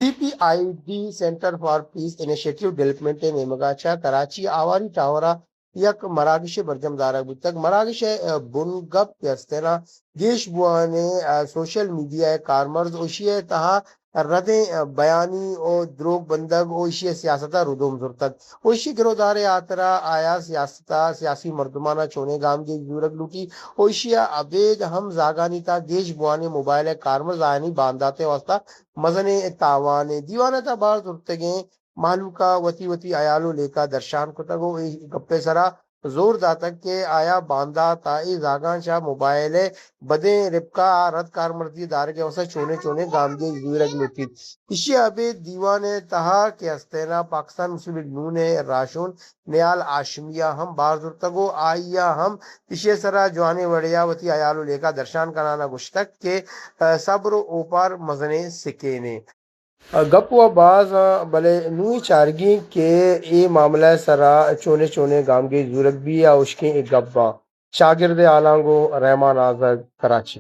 C P I D, centre for peace initiative development ءِ نیمگ ءَ چہ کراچی ءِ آواری ٹاور ءَ یک مراگشے برجم دارگ بوتگ۔ مراگش ءِ بنگپ کہ استیں نا گیش بوان ءِ سوشل میڈیا ءِ کارمرز ءُ ایشی ءِ تہا ردیں بیانی ءُ دروگ بندگ ءُ ایشی ءِ سیاست ءَ ردوم زرتگ ءُ ایشی ءِ گرودار ءِ ہاترا آیا سیاست ءَ سیاسی مردماناں چونیں گامگیج زورگ لوٹی ءُ ایشی ءَ ابید ہم زاگانی تہا گیش بوانیں موبائل ءِ کارمرز آیانی باندات ءِ واستہ مزنیں تاوانے۔ دیوان ءِ تہا بار زرتگیں مہلوک ءَ وتی وتی ہیال ءُ لیکہ درشان کتگ ءُ اے گپ ءِ سرا زور داتگ کہ آیا باندات ءَ اے زاگاں چہ موبائل ءِ بدیں رپکہ ءَ رد کارمرزی دارگ ءِ واستہ چونیں چونیں گامگیج زورگ لوٹیت۔ ایشی ءَ ابید دیوان ءِ تہا کہ استیں نا پاکستان مسلم لیگ نون ءِ راہشون نیال ہاشمی ءَ ہم بار زرتگ ءُ آئی ءَ ہم ایشی ءِ سرا جوانیں وڑے ءَ وتی ہیال ءُ لیکہ درشان کنان ءَ گوشتگ کہ، ءَ، صبر ءُ اوپار مزنیں سکینے۔ گپ ءُ باز آں، بلے نوں اے چارگی ایں کہ اے معاملہ ءِ سرا چونیں چونیں گامگیج زورگ بی ءَ ہشکیں اے گپ باں۔ شاگرد ءِ ہالانگو رحمان آزگ، کراچی۔